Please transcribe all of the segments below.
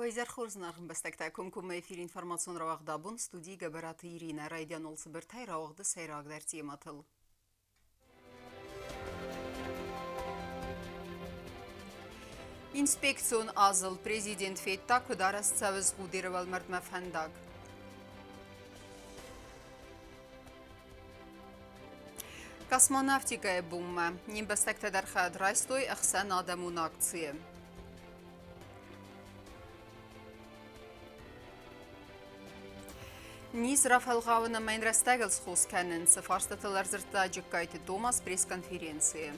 Уӕ хорз ӕмбӕстӕгтӕ, комкоммӕ эфир информацион рауагъд абон студийы Гӕбӕраты Иринӕ. Райдианон цыбыртӕй рауагъды сӕйрагдӕр темӕтыл. Инспекцион азыл президент федта, куыд арӕзт цӕуы Згъудеры уӕлмӕрдмӕ фӕндаг. Космонавтикӕйы буммӕ не мбӕстӕгтӕ дӕр хайад райстой ӕхсӕнадӕмон акцийы. Низ рафӕлгъауын ӕмӕ йын рӕстӕгыл схос кӕнын, цы фарстатыл ӕрдзырдта Джыккайты Томас пресс-конференцийы.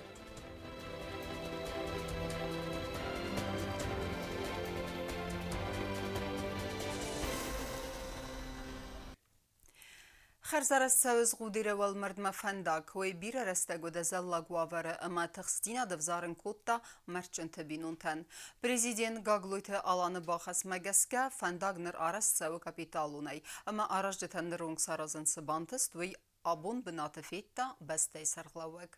Хӕрзарӕзт цӕуы Згъудеры уӕлмӕрдмӕ фӕндаг. Уый бирӕ рӕстӕг уыд ӕдзӕллаг уавӕры ӕмӕ тыхстдзинад ӕвзарын кодта мӕрдджынты бинонтӕн. Президент Гаглойты Аланы бахӕсмӕ гӕсгӕ фӕндаг ныр арӕзт цӕуы капиталонӕй ӕмӕ аразджытӕн ныронг саразын цы бантыст, уый абон бынаты федта бӕстӕйы сӕргълӕууӕг.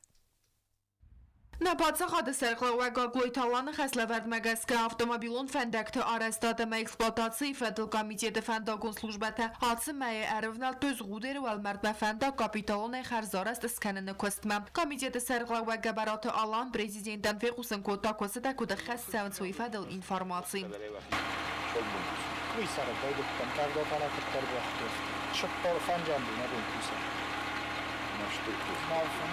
Нӕ паддзахады сӕргълӕууӕг Гаглойты Аланы хӕслӕвӕрдмӕ гӕсгӕ автомобилон фӕндӕгты арӕзтад ӕмӕ эксплуатацийы фӕдыл комитеты фӕндагон службӕтӕ ацы мӕйы ӕрывнӕлдтой Згъудеры уӕлмӕрдмӕ фӕндаг капиталонӕй хӕрзарӕзт скӕныны куыстмӕ. Комитеты сӕргълӕууӕг Гӕбӕраты Алан президентӕн фехъусын кодта, куыстытӕ куыд ӕххӕст цӕуынц, уый фӕдыл информаци. Уый цӕрӕг байдыдтам, къӕвдатӕ куыддӕр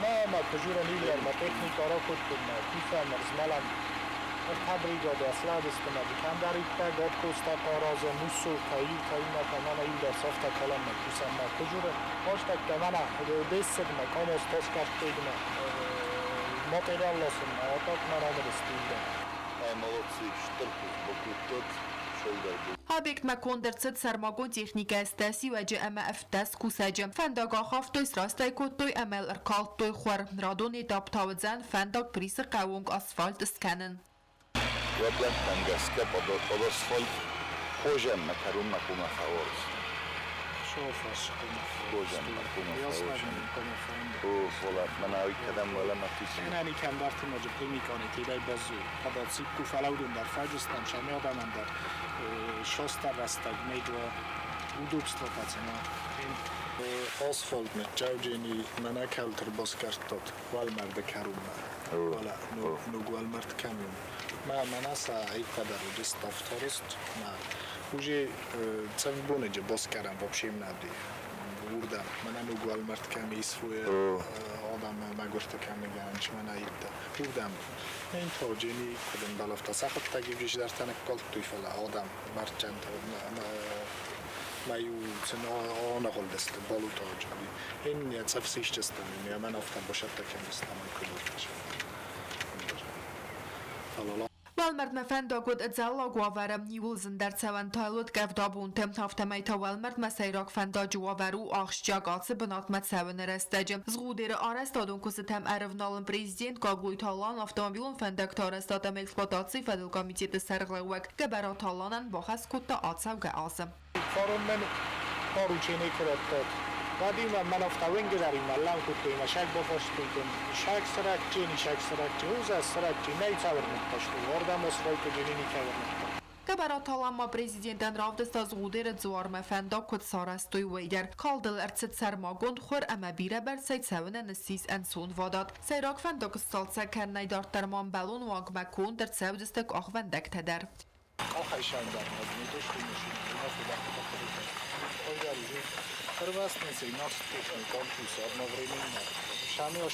Мама пожуранилlar, техника ракодтон, кифӕмӕр, ӕртӕ бригады асладыстӕм, кӕмдӕриддӕр гадкоста къараза, муссорта, иутӕ, иннӕтӕ, мӕнӕ иу дӕр цӕфтӕ калӕнмӕ кусӕнмӕ пожура. Фӕстӕгтӕ мӕнӕ Одессӕгмӕ, Камаз Тоскарттегмӕ материал ласынмӕ, а так мӕ рамыдысты. Молодцы, стыр куыст бакодтат, сӕударгонд. Объектмӕ конд ӕрцыд сӕрмагонд техникӕ ӕстӕсиуӕджы ӕмӕ 17 кусӕджы. Фӕндаг ахафтой, срастӕй кодтой ӕмӕ ӕркалдтой хуар. Радон этап та уыдзӕн фӕндаг Присы хъӕуы онг асфальт скӕнын. Уӕ гӕсгӕ под асфальт кожӕммӕ кӕронмӕ хъуамӕ фӕуарз. Кожӕммӕ хъуамӕ фӕуарз. О, фӕлӕ мӕнӕ уый кӕдӕм уӕлӕмӕ туси. Нani кӕмдӕрты ноджы примикони тидӕй баззу. Падацикку фӕлӕудун дӕр фӕджыстам, шами адамӕн дӕр шостар рӕстӕг медва удобство пацана. Асфальт чауджени мӕнӕ кӕлтыр баскӕрдтат уӕлмӕрды кӕронмӕ. Вала ног уӕлмӕрд кӕмин. Мӕ мӕнӕ сӕ айппӕдӕр уыдысты авторист. Мӕ уже цӕвбонӕджы баскӕрӕн вообще нади. Урдӕм мӕнӕ ног уӕлмӕрд кӕм ис, уый адӕм мӕгуырты кӕм ныгӕнынц, мӕнӕ иттӕ. Урдӕм. Эн тоджени куыдын балафта сахаттаг ивджисдартӕ ныккалдтой, фӕлӕ адӕм мӕрдджынтӕ мӕ иу сын аныгъуылдысты балутаджы. Эн йӕ цӕф сисджыстӕм, йӕ мӕн афтӕ босӕттӕ кӕндзыстӕм, куыд Фӕлӕ Уӕлмӕрдмӕ фӕндаг уыд ӕдзӕллаг уавӕры, иууыл зындӕр цӕуӕн та уыд къӕвдабонты. Афтӕмӕй та уӕлмӕрдмӕ сӕйраг фӕндаджы уавӕр у ахсджиаг ацы бынатмӕ цӕуыны рӕстӕджы. Згъудеры арӕзтадон куыстытӕм ӕрывналын президент Гаглойты Алан автомобилон фӕндӕгты арӕзтад ӕмӕ эксплуатацийы фӕдыл комитеты сӕргълӕууӕг Гӕбӕраты Аланӕн бахӕс кодта ацӕугӕ азы. Фарон мӕн паручение куы Вадима мӕн автовенгедаримӕ лӕмкодтой, шаг бафарстон, шаг саракчи, не шаг саракчи, уза саракчи, нӕй цавӕр ныххӕсты, уардӕм асфальты джини никӕвӕр ныххӕсты. Гӕбӕраты Алан ма президентӕн равдыста Згъудеры дзуармӕ фӕндаг куыд сарӕзтой, уый дӕр. Калдыл ӕрцыд сӕрмагонд хуыр ӕмӕ бирӕбӕрцӕй цӕуынӕн ссис ӕнцонвадат. Сӕйраг фӕндаг сцалцӕг кӕнынӕй дарддӕр ма ӕмбӕлон уагмӕ конд ӕрцӕудзысты къахвӕндӕгтӕ дӕр. Одновременно. Шамил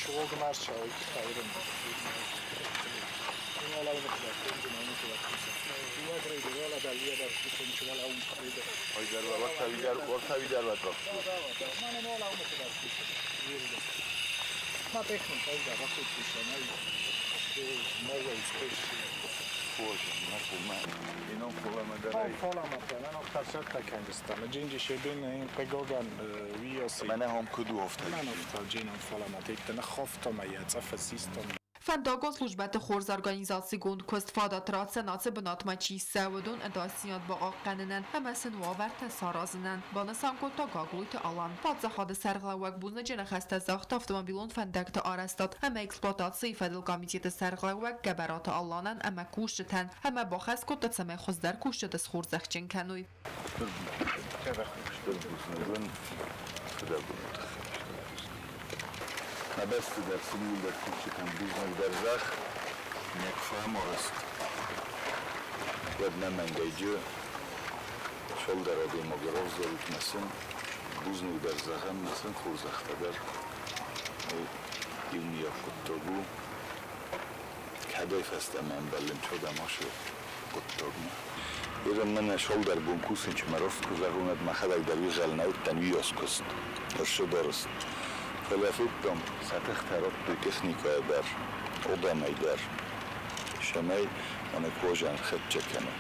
Фӕндагон службӕты хорз организацигонд куыст фадат ратдзӕн ацы бынатмӕ чи цӕуы, уыдон ӕдасдзинад бахъахъхъӕнынӕн ӕмӕ сын уавӕртӕ саразынӕн, банысан кодта Гаглойты Алан. Паддзахады сӕргълӕууӕг бузныджы ныхӕстӕ загъта автомобилон фӕндӕгты арӕзтад ӕмӕ эксплуатацийы фӕдыл комитеты сӕргълӕууӕг Гӕбӕраты Аланӕн ӕмӕ кусджытӕн ӕмӕ бахӕс кодта, цӕмӕй хуыздӕр кусджыты схорзӕхджын кӕной. Стыр бузныг фыдӕбоны тыххӕй. Нӕ бӕсты дӕр сын иууылдӕр кусджытӕн бузныг дӕр зӕгъ, не куы фӕмарӕст, уӕд нӕ мӕнгӕйджы фылдӕр адӕймаги равзарут мӕ сын бузныг дӕр зӕгъӕм, мӕ сын хорзӕхтӕ дӕр. Иумиаг хъуыддаг у. Кӕдӕй фӕстӕмӕ ӕмбӕлын чодӕм ашы хъуыддагмӕ. Ерын мӕнӕ шолдӕр бон кусын чи мӕ раст куы зӕгъон, уӕд мӕхӕдӕг дӕр уигъӕл нӕ уыдтӕн уыйас куыст, ӕрсыдарыст. Фӕлӕ федтам, сӕ тыхтӕ радтой техникӕйӕ дӕр, адӕмӕй дӕр, цӕмӕй мӕнӕ кожӕн ӕрхӕццӕ кӕна.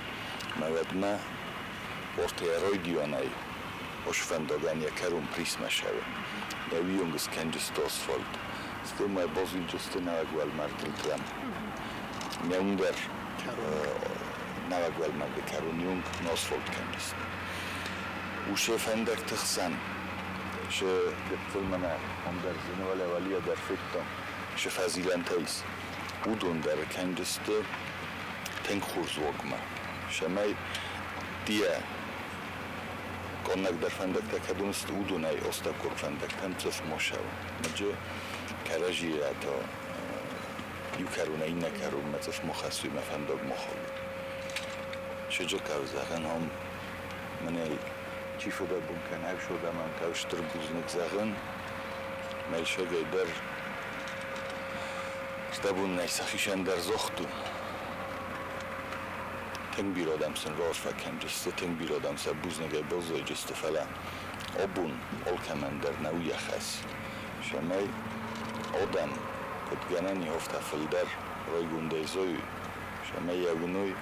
Мӕ уӕдмӕ ортӕ райдианӕй осфӕндагӕн йӕ кӕрон Присмӕ сӕуы. Нӕ уыйонг скӕнджысты асфальт. Стӕй ма базилджысты нӕуӕг уӕлмӕрдтыл Нӕ уым дӕр нӕуӕг уӕлмӕрды кӕрон ионг асфальт кӕнджысты. Усе фӕндӕгты хсӕн се гыццыл мӕнӕ ам дӕр зыны, уӕлӕ дӕр федтам, се фӕзилӕнтӕ ис. Уыдон дӕр кӕнджысты тынг хорз уагмӕ, цӕмӕй дие къаннӕгдӕр фӕндӕгтӕ кӕдон сты, уыдонӕй астӕуккаг фӕндӕгтӕм цъыф ма сӕуы. Мӕджы кӕрӕдзийӕ та иу кӕронӕй иннӕ кӕронмӕ цъыф ма хӕссой, мӕ фӕндаг ма халой. Сыджытау зӕгъӕн ам мӕнӕй чи фыдӕбон кӕны, ӕфсодӕмӕн та стыр бузныг зӕгъын. Мӕлсӕгӕй дӕр стӕбон нӕй сӕхицӕн дӕр загътон. Тынг бирӕ адӕм сын раарфӕ кӕнджысты, тынг бирӕ адӕм сӕ бузныгӕй баззайджысты, фӕлӕ абон алкӕмӕн дӕр нӕу йӕ хӕс, цӕмӕй адӕм куыд гӕнӕн и, афтӕ фылдӕр райгондӕй зайой, цӕмӕй йӕ уыной,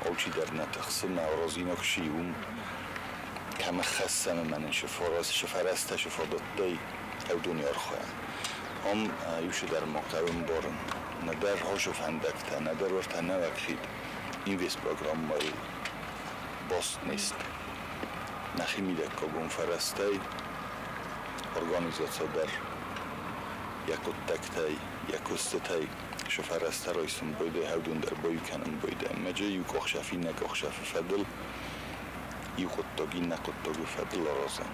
алчидӕр нӕ тыхсы, мӕ аразинаг чи уым, кӕмӕ хӕссӕм ӕмӕ нын цы фӕрӕзтӕ, цы фадӕттӕй уыдоны архайӕм. Ам иу ма хъӕуы ӕмбарын, нӕдӕр хосы фӕндӕгтӕ, нӕдӕр уӕртӕ нӕуӕг хид инвестпрограммӕйы баст не сты. Нӕхи мидӕггагон фӕрӕзтӕй организаци дӕр йӕ хъуыддӕгтӕй, йӕ куыстытӕй цы фӕрӕзтӕ райсын байдайы, уыдон дӕр баиу кӕнын байдайы. Мӕджы иу къухсӕф иннӕ къухсӕфы фӕдыл, иу хъуыддаг иннӕ хъуыддагы фӕдыл аразӕм.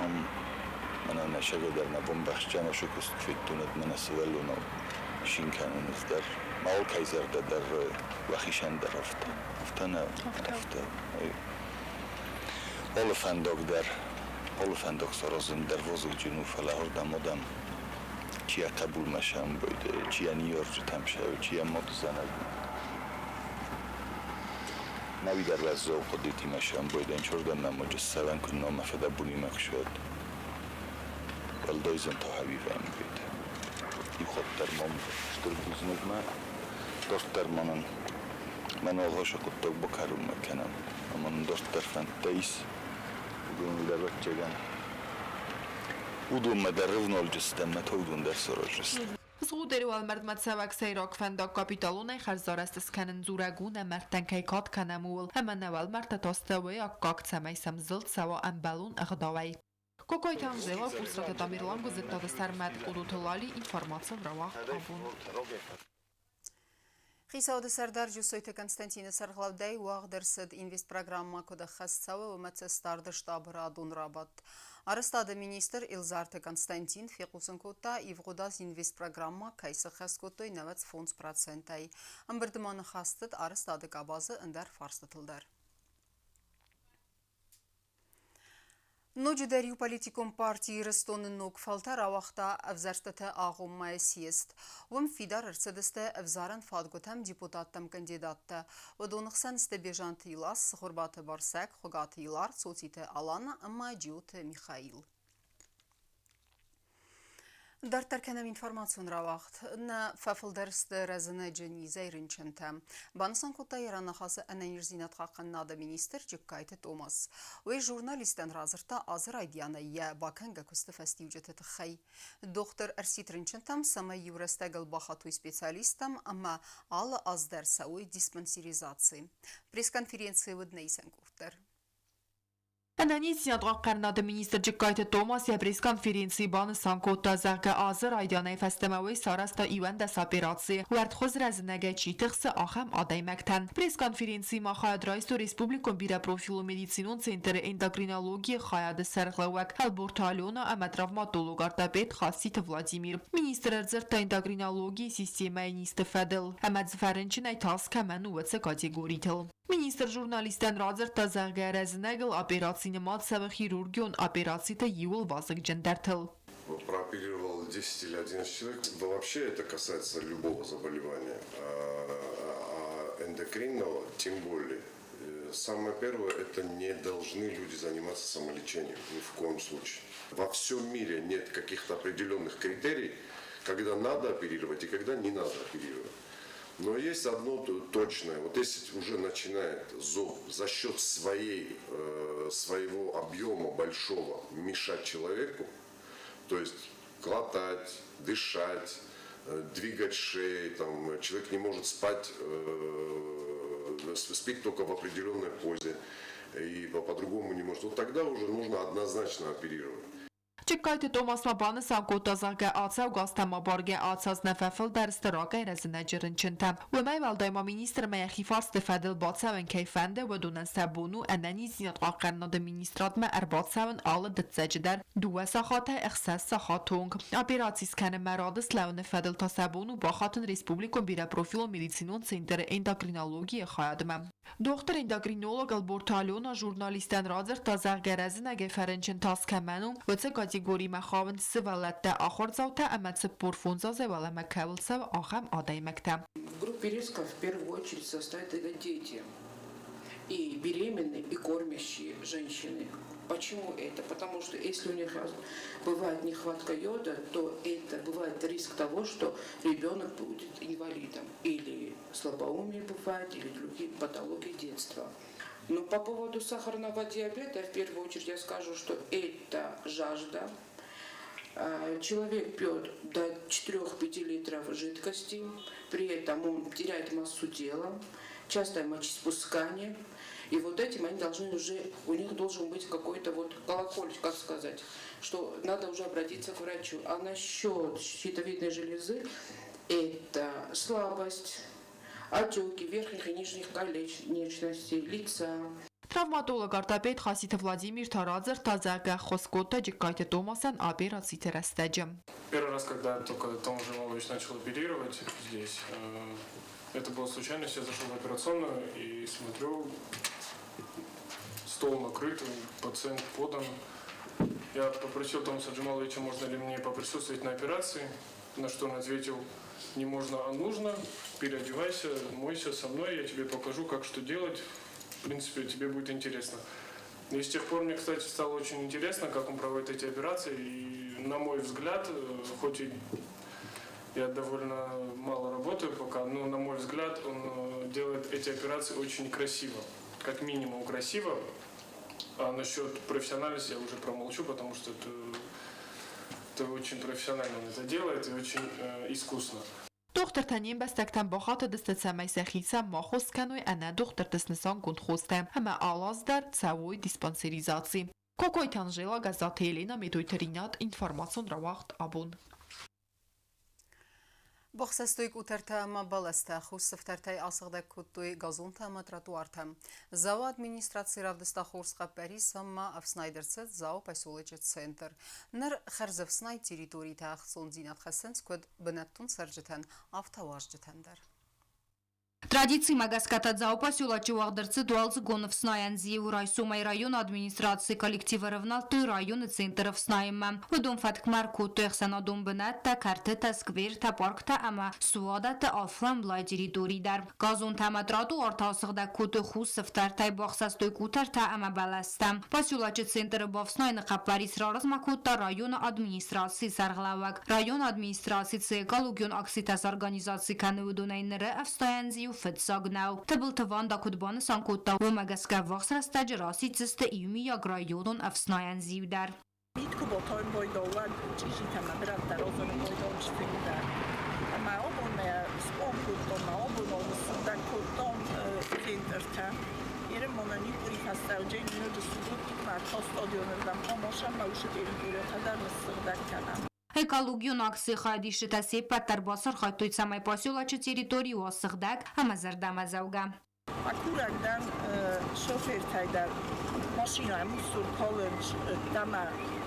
Ам мӕнӕ нӕ сӕгӕдӕр нӕ бомбӕхсджан асы куыст федтон, уӕд мӕнӕ сывӕллонау цин кӕнын ӕз дӕр. Ма алкӕй зӕрдӕ дӕр уӕхицӕн дӕр афтӕ. Афтӕ нӕ, афтӕ. Алы фӕндаг дӕр, алы фӕндаг саразын дӕр вазыгджын у, фӕлӕ ардӕм адӕм чи йӕ хъӕбулмӕ сӕмбӕлд, чи йӕ ныййарджытӕм сӕуы, чи йӕ мадызӕнӕгмӕ. Нӕуи дӕр уӕззау хъуыдытимӕ сӕмбӕлдӕн, чордӕм нӕ моджы ссӕуӕн куыннӕ мӕ фыдӕбонимӕ куы уӕлдай зын та хӕвивӕн бит. Иу хатт дӕр мӕм стыр бузныг мӕ, дарддӕр мӕнӕн мӕн алхасы хъуыддаг бакӕронмӕ кӕнӕм. Ӕмӕ нын дарддӕр фӕндтӕ ис, уыдоныл дӕр ӕвӕццӕгӕн. Уыдонмӕ дӕр ӕвналджыстӕм, мӕ та уыдон дӕр сараздзысты. Згъудеры уӕлмӕрдмӕ цӕуӕг сӕйраг фӕндаг капиталонӕй хӕрзарӕзт скӕнын дзурӕг у, нӕ мӕрдтӕн кӕй кад кӕнӕм, ууыл, ӕмӕ нӕ уӕлмӕрдтӕ та сты уый аккаг, цӕмӕй сӕм зылд цӕуа ӕмбӕлон ӕгъдауӕй. Кокойты Анжела, Къусраты Тамерлан, Гуызыттаты Сӕрмӕт, Къудуты Лали, информацион рауагъд абон. Хицауады сӕрдар Джусойты Константины сӕргълӕудӕй уагъд ӕрцыд инвестпрограммӕ куыд ӕххӕст цӕуы, уымӕ цӕстдарды штабы радон рабадт. Арӕзтады министр Элзарты Константин фехъусын кодта, ивгъуыд аз инвестпрограммӕ кӕй сӕххӕст кодтой 95%-ӕй. Ӕмбырды ма ныхас цыд арӕзтады къабазы ӕндӕр фарстытыл дӕр. Ноджыдӕр иу политикон парти Ирыстоны ног фӕлтӕр ауагъта ӕвзӕрстыты агъоммӕйы съезд. Уым фидар ӕрцыдысты ӕвзарӕн фадгуытӕм депутаттӕм кандидаттӕ. Уыдоны хсӕн сты Бежанты Илас, Цыхуырбаты Барсӕг, Хуыгаты Илар, Цоциты Алана ӕмӕ Джиоты Михаил. Дарддӕр кӕнӕм информацион рауагъд. Нӕ фӕфылдӕр сты рӕзынӕджы низӕй рынчынтӕ. Банысан кодта йӕ раныхасы ӕнӕниздзинад хъахъхъӕнынады министр Джыккайты Томас. Уый журналисттӕн радзырдта азы райдианӕй йӕ бакӕнгӕ куысты фӕстиуджыты тыххӕй. Дохтыр ӕрсидт рынчынтӕм, цӕмӕй иу рӕстӕгыл бахатой специалисттӕм ӕмӕ алы аз дӕр цӕуой диспансеризаци. Пресс-конференцийы уыд нӕ исӕн къорд дӕр. Ӕнӕниздзинад хъахъхъӕнынады министр Джыккайты Томас йӕ пресс-конференцийы банысан кодта, зӕгъгӕ, азы райдианӕй фӕстӕмӕ уый сарӕзта 11 операцийы, уӕртхуыз рӕзынӕгӕй чи тыхсы, ахӕм адӕймӕгтӕн. Пресс-конференцийы ма хайад райстой республикон бирӕпрофилон медицинон центры эндокринологийы хайады сӕргълӕууӕг Ӕлборты Алена ӕмӕ травматолог-ортопед Хаситы Владимир. Министр ӕрдзырдта эндокринологийы системӕйы низты фӕдыл ӕмӕ дзы фӕрынчынӕй тас кӕмӕн у, уыцы категоритыл. Министр журналисттӕн радзырдта, зӕгъгӕ, рӕзынӕгыл операци нымад цӕуы хирургион операциты иууыл вазыгджындӕртыл. Прооперировал 10 или 11 человек. Да вообще это касается любого заболевания, а эндокринного тем более. Самое первое, это не должны люди заниматься самолечением ни в коем случае. Во всем мире нет каких-то определенных критерий, когда надо оперировать и когда не надо оперировать. Но есть одно точное. Вот если уже начинает зоб за счет своего объема большого мешать человеку, то есть глотать, дышать, двигать шеей, там, человек не может спать, спит только в определенной позе и по-другому не может. Вот тогда уже нужно однозначно оперировать. Джыккайты Томас ма банысан кодта, зӕгъгӕ, ацӕугӕ азтӕм абаргӕ ацы аз нӕ фӕфылдӕр сты рагӕй рӕзынӕджы рынчынтӕ. Уымӕй уӕлдай ма министрмӕ йӕхи фарсты фӕдыл бацӕуын кӕй фӕнды, уыдонӕн сӕ бон у ӕнӕниздзинад хъахъхъӕнынады министрадмӕ ӕрбацӕуын алы дыццӕджы дӕр 2 сахатӕй 6 сахаты онг. Операци скӕнынмӕ рады слӕууыны фӕдыл та сӕ бон у бахатын республикон бирӕпрофилон медицинон центры эндокринологийы хайадмӕ. Дохтыр-эндокринолог Ӕлборты Алена журналисттӕн радзырдта, зӕгъгӕ, рӕзынӕгӕй фӕрынчын тас кӕмӕн у, уыцы категоримӕ хауынц сывӕллӕттӕ, ахуырдзаутӕ ӕмӕ 45 азӕй уӕлӕмӕ кӕуыл цӕуы, ахӕм адӕймӕгтӕ. В группе риска в первую очередь состоят это дети и беременные, и кормящие женщины. Почему это? Потому что если у них бывает нехватка йода, то это бывает риск того, что ребенок будет инвалидом. Или слабоумие бывает, или другие патологии детства. Но по поводу сахарного диабета, в первую очередь я скажу, что это жажда. Человек пьет до 4-5 литров жидкости, при этом он теряет массу тела, частое мочеиспускание. И вот этим они должны уже, у них должен быть какой-то вот колокольчик, как сказать, что надо уже обратиться к врачу. А насчет щитовидной железы, это слабость, отеки верхних и нижних конечностей, лица. Травматолог-ортопед Хаситы Владимир та радзырдта, зӕгъгӕ, ӕххуыс кодта Джыккайты Томасӕн операциты рӕстӕджы. Первый раз, когда только Томас Джамалович начал оперировать здесь, это была случайность, я зашел в операционную и смотрю, стол накрыт, пациент подан. Я попросил Томаса Джамаловича, можно ли мне поприсутствовать на операции, на что он ответил, не можно, а нужно, переодевайся, мойся со мной, я тебе покажу, как что делать. В принципе, тебе будет интересно. И с тех пор мне, кстати, стало очень интересно, как он проводит эти операции. И, на мой взгляд, хоть и я довольно мало работаю пока, но, на мой взгляд, он делает эти операции очень красиво. Как минимум красиво. А насчет профессиональности я уже промолчу, потому что это очень профессионально он это делает и очень искусно. Дохтыртӕ не мбӕстӕгтӕм бахатыдысты, цӕмӕй сӕхицӕн ма хос кӕной ӕнӕ дохтырты снысангонд хостӕ ӕмӕ алы аз дӕр цӕуой диспансеризаци. Кокойты Анжела, Гӕззаты Елена, Медойты Ринат, информацион рауагъд Абон. Бахсӕстой къутӕртӕ ӕмӕ бӕлӕстӕ, хус сыфтӕртӕй асыгъдӕг кодтой газонтӕ ӕмӕ тротуартӕ. Дзауы администраци равдыста хорз хъӕппӕрис ӕмӕ ӕфснайд ӕрцыд Дзауы поселочы центр. Ныр хӕрзӕфснайд территоритӕ ӕхцондзинад хӕссынц куыд бынӕттон цӕрджытӕн, афтӕ уазджытӕн дӕр. Традицимӕ гӕсгӕ та Дзауы поселочы уагъд ӕрцыд уалдзыгон ӕфснайӕн зиу. Райсомӕй районы администрацийы коллектив ӕрӕвнӕлдтой районы центры ӕфснайынмӕ. Уыдон фӕткмӕ ӕркодтой ӕхсӕнадон бынӕттӕ, кӕртытӕ, сквертӕ, парктӕ ӕмӕ суадӕтты алфӕмблай территори дӕр. Газонтӕ ӕмӕ тротуартӕ асыгъдӕг кодтой хус сыфтӕртӕй, бахсӕстой къутӕртӕ ӕмӕ бӕлӕстӕ. Поселочы центры бафснайыны хъӕппӕрис раразмӕ кодта районы администрацийы сӕргълӕууӕг. Районы администраци цы экологион акцитӕ сорганизаци кӕны, уыдонӕй ныры ӕфснайӕн зиу фыццаг нӕу. Тыбылты Ванда куыд банысан кодта, уымӕ гӕсгӕ ӕввахс рӕстӕджы расиддзысты иумиаг районон ӕфснайӕн зиу дӕр. Мит куы ботойн бойдон, уӕд чъизитӕ мӕ бирӕттӕ розоны бойдон сфидар. Ӕмӕ абон мӕ сбон кодтон, мӕ абон ныссыгъдӕг кодтон центртӕ. Ерем монан икъури фӕстӕуджен ноджы субботникмӕ стадионырдӕм хъомосӕн мӕ уыцы территориятӕ дӕр ныссыгъдӕг кӕнӕм. Экологион акцийы хайадисджытӕ се ппӕт дӕр бацархайдтой, цӕмӕй поселочы территори уа сыгъдӕг ӕмӕ зӕрдӕмӕдзӕугӕ. А курӕг дӕн шофертӕй дӕр машинӕйы мусор калын ӕддӕмӕ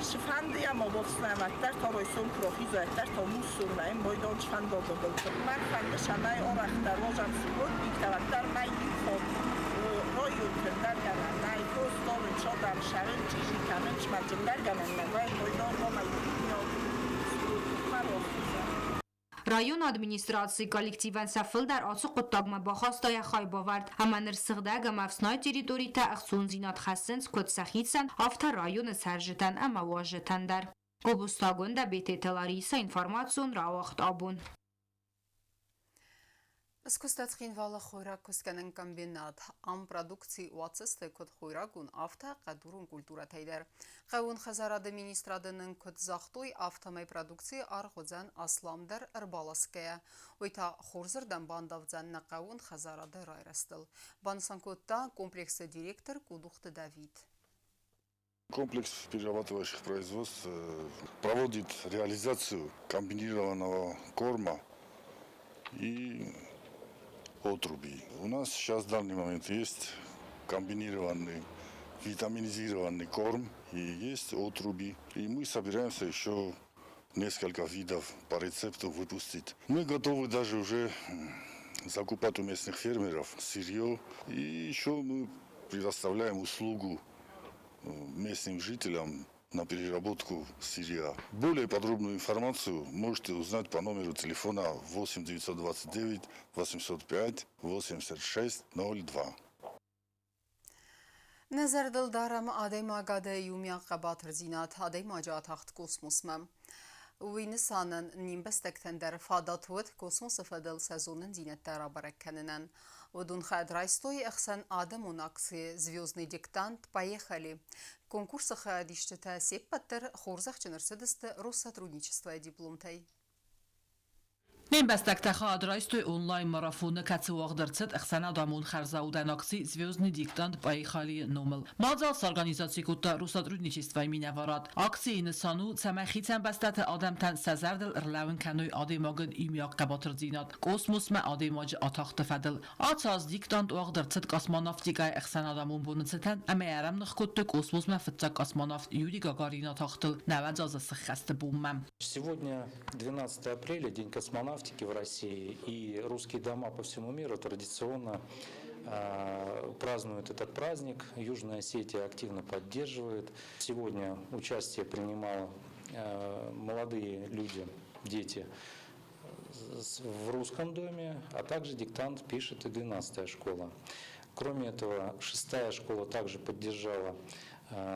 цыфӕнды йӕ ма бафснайӕм, ӕддӕр та райсом куы рахиза, ӕддӕр та мусор нӕ майдан фӕндаг былты. Мӕн фӕнды, цӕмӕй арӕхдӕр уадзӕм субботниктӕ, уӕддӕр мӕй иу хатт районты ӕндӕр гӕнӕн нӕй, фос дарын, чадӕм сӕрын, чъизи кӕнын, смӕрджындӕр гӕнӕн нӕ вӕййы, майдан хъуамӕ иумиаг субботникмӕ рахиза. Районы администрацийы коллективӕн сӕ фылдӕр ацы хъуыддагмӕ бахаста йӕ хайбавӕрд, ӕмӕ ныр сыгъдӕг ӕмӕ ӕфснайд территоритӕ ӕхцондзинад хӕссынц куыд сӕхицӕн, афтӕ районы цӕрджытӕн ӕмӕ уазджытӕн дӕр. Гобозты Агуындӕ, Бететы Ларисӕ, информацион рауагъд абон. Скуыста Цхинвалы хойрагкуыстгӕнӕн комбинат. Ам продукци уадздзысты куыд хойрагон, афтӕ хъӕдурон культурӕтӕй дӕр. Хъӕууон хӕдзарады министрады нын куыд загътой, афтӕмӕй продукцийы аргъ уыдзӕн асламдӕр ӕрбаласгӕйӕ. Уый та хорзырдӕм бандавдзӕн нӕ хъӕууон хӕдзарады райрӕзтыл. Банысан кодта комплексы директор Къудухты Давид. Комплекс перерабатывающих производств проводит реализацию комбинированного корма и отруби. У нас сейчас в данный момент есть комбинированный витаминизированный корм и есть отруби. И мы собираемся еще несколько видов по рецепту выпустить. Мы готовы даже уже закупать у местных фермеров сырье. И еще мы предоставляем услугу местным жителям на переработку сырья. Более подробную информацию можете узнать по номеру телефона 8 929 805 86 02. Нӕ зӕрдыл дарӕм адӕймагады иумиаг хъӕбатырдзинад, адӕймаджы атахт космосмӕ. Уый нысанӕн не мбӕстӕгтӕн дӕр фадат уыд космосы фӕдыл сӕ зонындзинӕдтӕ рабӕрӕг кӕнынӕн. Уыдон хайад райстой ӕхсӕнадӕмон акци «Звездный диктант. Поехали!». Конкурсы хайадисджытӕ се ппӕт дӕр хорзӕхджын ӕрцыдысты Россотрудничествойы дипломтӕй. Не мбӕстӕгтӕ хайад райстой онлайн-марафоны, кӕцы уагъд ӕрцыд ӕхсӕнадӕмон хӕрзаудӕн акци «Звездный диктант. Поехали!» номыл. Мадзал сорганизаци кодта Россотрудничествойы минӕварад. Акцийы нысан у, цӕмӕй хицӕн бӕстӕты адӕмтӕн сӕ зӕрдыл ӕрлӕууын кӕной адӕймагӕн иумиаг хъӕбатырдзинад космосмӕ адӕймаджы атахты фӕдыл. Ацы аз диктант уагъд ӕрцыд космонавтикӕйы ӕхсӕнадӕмон боны цытӕн ӕмӕ ӕрӕмных кодтой космосмӕ фыццаг космонавт Юрий Гагарины атахтыл 90 азы сыххӕсты бонмӕ. Сегодня 12 апреля, День космонавтики в России, и русские дома по всему миру традиционно празднуют этот праздник. Южная Осетия активно поддерживает. Сегодня участие принимало молодые люди, дети в русском доме, а также диктант пишет и 12-я школа. Кроме этого, 6-я школа также поддержала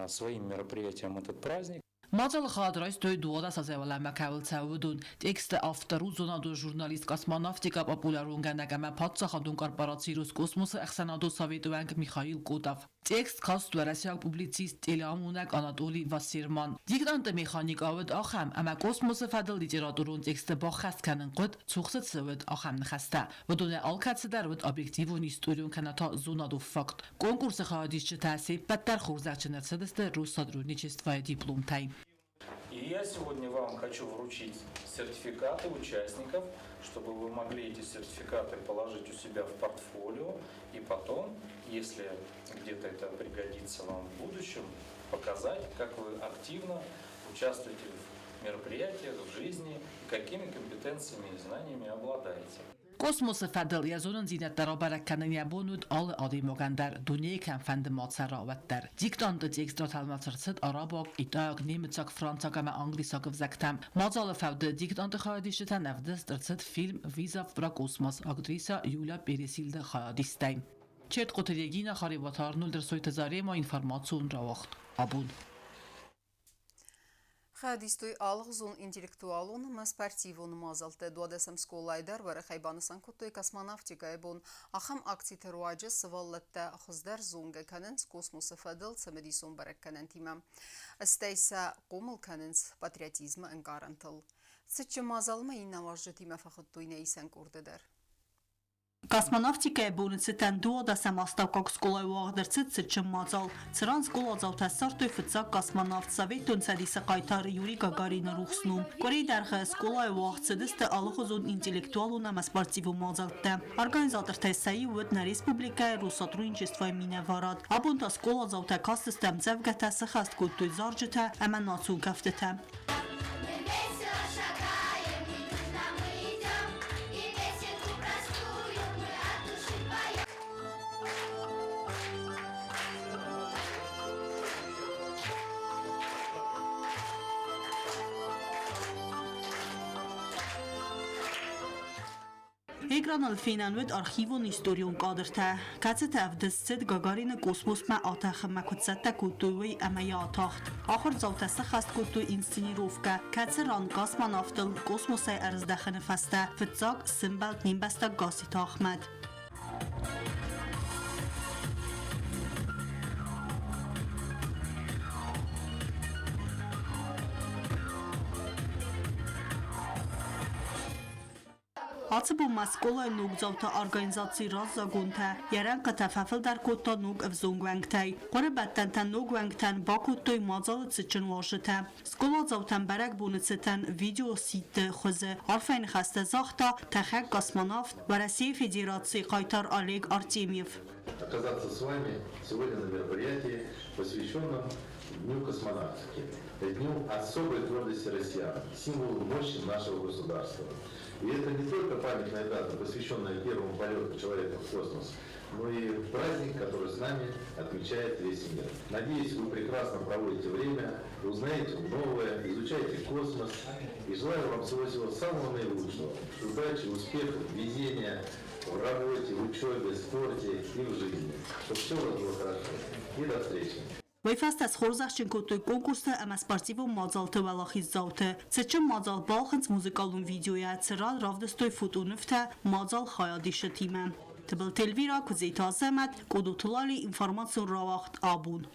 своим мероприятием этот праздник. Мадзалы хайад райстой 12 азӕй уӕлӕмӕ кӕуыл цӕуы, уыдон. Тексты автор у зонадон журналист, космонавтикӕ популяронгӕнӕг ӕмӕ паддзахадон корпораци Роскосмосы ӕхсӕнадон советы уӕнг Михаил Котов. Текст каст уӕрӕсейаг публицист, телеамонӕг Анатолий Вассерман. Диктанты механикӕ уыд ахӕм, ӕмӕ космосы фӕдыл литературон тексты баххӕст кӕнын хъуыд, цух дзы цы уыд, ахӕм ныхӕстӕ. Уыдонӕй алкӕцыдӕр уыд объективон историон кӕнӕ та зонадон факт. Конкурсы хайадисджытӕ се ппӕт дӕр хорзӕхджын ӕрцыдысты Россотрудничествойы дипломтӕй. И я сегодня вам хочу вручить сертификаты участников, чтобы вы могли эти сертификаты положить у себя в портфолио и потом, если где-то это пригодится вам в будущем, показать, как вы активно участвуете в мероприятиях, в жизни, и какими компетенциями и знаниями обладаете. Космосы фӕдыл йӕ зонындзинӕдтӕ рабӕрӕг кӕнын йӕ бон уыд алы адӕймагӕн дӕр, дунейы кӕмфӕнды ма цӕра, уӕддӕр. Диктанты текст ратӕлмац ӕрцыд арабаг, итайаг, немыцаг, францаг ӕмӕ англисаг ӕвзӕгтӕм. Мадзалы фӕуды диктанты хайадисджытӕн ӕвдыст ӕрцыд фильм «Вызов про космос» актриса Юля Пересильды хайадистӕй. Четкъуты Регина, Харебаты Арнольд, Рсойты Зарема, информацион рауагъд. Абон. Хайад истой алыгъуызон интеллектуалон ӕмӕ спортивон мадзӕлтты. 12-ӕм скъолайы дӕр уӕрӕхӕй банысан кодтой космонавтикӕйы бон. Ахӕм акциты руаджы сывӕллӕттӕ хуыздӕр зонгӕ кӕнынц космосы фӕдыл цымыдисон бӕрӕггӕнӕнтимӕ. Стӕй сӕ хъомыл кӕнынц патриотизмы ӕнкъарӕнтыл. Цытджын мадзалмӕ иннӕ уазджытимӕ фӕхуыдтой нӕ исӕн къорды дӕр. Космонавтикӕйы боны цытӕн 12-ӕм астӕуккаг скъолайы уагъд ӕрцыд цытджын мадзал, цыран скъоладзаутӕ ссардтой фыццаг космонавт Советон Цӕдисы хъайтар Юрий Гагарины рухс ном. Къуырийы дӕргъы скъолайы уагъд цыдысты алыхуызон интеллектуалон ӕмӕ спортивон мадзӕлттӕ. Организатортӕй сӕ иу уыд нӕ республикӕйы Россотрудничествойы минӕварад. Абон та скъоладзаутӕ кастысты ӕмдзӕвгӕтӕ, сыхӕст кодтой зарджытӕ ӕмӕ национ кӕфтытӕ. Мы весело шагаем, и дружно мы идем, и песенку простую мы от души поем. Экраныл фенӕн уыд архивон историон кадртӕ, кӕцыты ӕвдыст цыд Гагарины космосмӕ атӕхынмӕ куыд цӕттӕ кодтой, уый ӕмӕ йӕ атахт. Ахуырдзаутӕ сыххӕст кодтой инсценировкӕ, кӕцы ран космонавтыл космосӕй ӕрыздӕхыны фӕстӕ фыццаг сымбӕлд не мбӕстаг Гасситы Ахмӕт. Ацы бон ма скъолайы ногдзауты организацийы раззагонтӕ йӕ рӕнхъытӕ фӕфылдӕр кодта ног ӕвзонг уӕнгтӕй. Хъуырыбӕттӕнтӕ ног уӕнгтӕн бакодтой мадзалы цытджын уазджытӕ. Скъоладзаутӕн бӕрӕгбоны цытӕн видеосидты хуызы арфӕйы ныхӕстӕ загъта тӕхӕг-космонавт, Уӕрӕсейы Федерацийы хъайтар Олег Артемьев. Оказаться с вами сегодня на мероприятии, посвященном Дню космонавтики, Дню особой гордости россиян, символу мощи нашего государства. И это не только памятная дата, посвященная первому полету человека в космос, но и праздник, который с нами отмечает весь мир. Надеюсь, вы прекрасно проводите время, узнаете новое, изучаете космос. И желаю вам всего-всего самого наилучшего. Удачи, успехов, везения в работе, в учебе, спорте и в жизни. Чтобы все у вас было хорошо. И до встречи! Уый фӕстӕ схорзӕхджын кодтой конкурсты ӕмӕ спортивон мадзалты уӕлахиздзауты. Цытджын мадзал балхынцъ музыкалон видеойӕ, цыран равдыстой фотонывтӕ мадзал хайадисджытимӕ. Тыбылты Эльвира, Куыдзеты Азӕмӕт, Къодоты Лали, информацион рауагъд «Абон».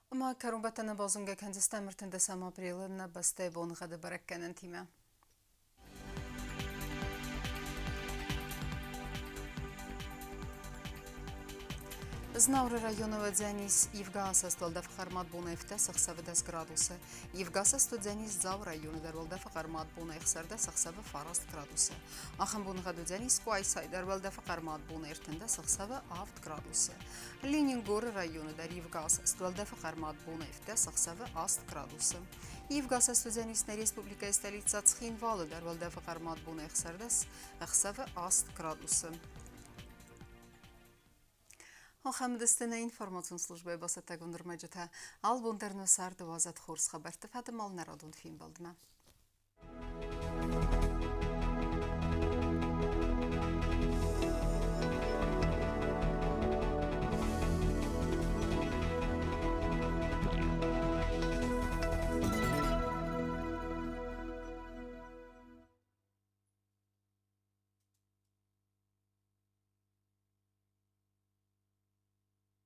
Ӕмӕ кӕронбӕттӕны базонгӕ кӕндзыстӕм 13 апрелы нӕ бӕстӕйы боныгъӕды бӕрӕггӕнӕнтимӕ. Знауыры районы уыдзӕнис ивгӕ асӕст уӕлдӕфы хъӕрмад бонӕй ӕфтӕс ӕхсӕвы 10 градусы. Ивгӕ асӕст уыдзӕнис Дзауы районы дӕр уӕлдӕфы хъӕрмад бонӕй 16 ӕхсӕвы 9 градусы. Ахӕм боныгъӕд уыдзӕнис Къуайсайы дӕр уӕлдӕфы хъӕрмад бонӕй 13 ӕхсӕвы 7 градусы. Ленингоры районы дӕр ивгӕ асӕст уӕлдӕфы хъӕрмад бонӕй 7 ӕхсӕвы 8 градусы. Ивгӕ асӕст уыдзӕнис нӕ республикӕйы столицӕ Цхинвалы дӕр уӕлдӕфы хъӕрмад бонӕй 16 ӕхсӕвы 8 градусы. Ахӕм нӕ информацион службӕйы бацӕттӕгонд ӕрмӕджытӕ. Албон дӕр нӕ царды уадзӕд хорз хабӕртты фӕдыл нӕ радон фембӕлдмӕ.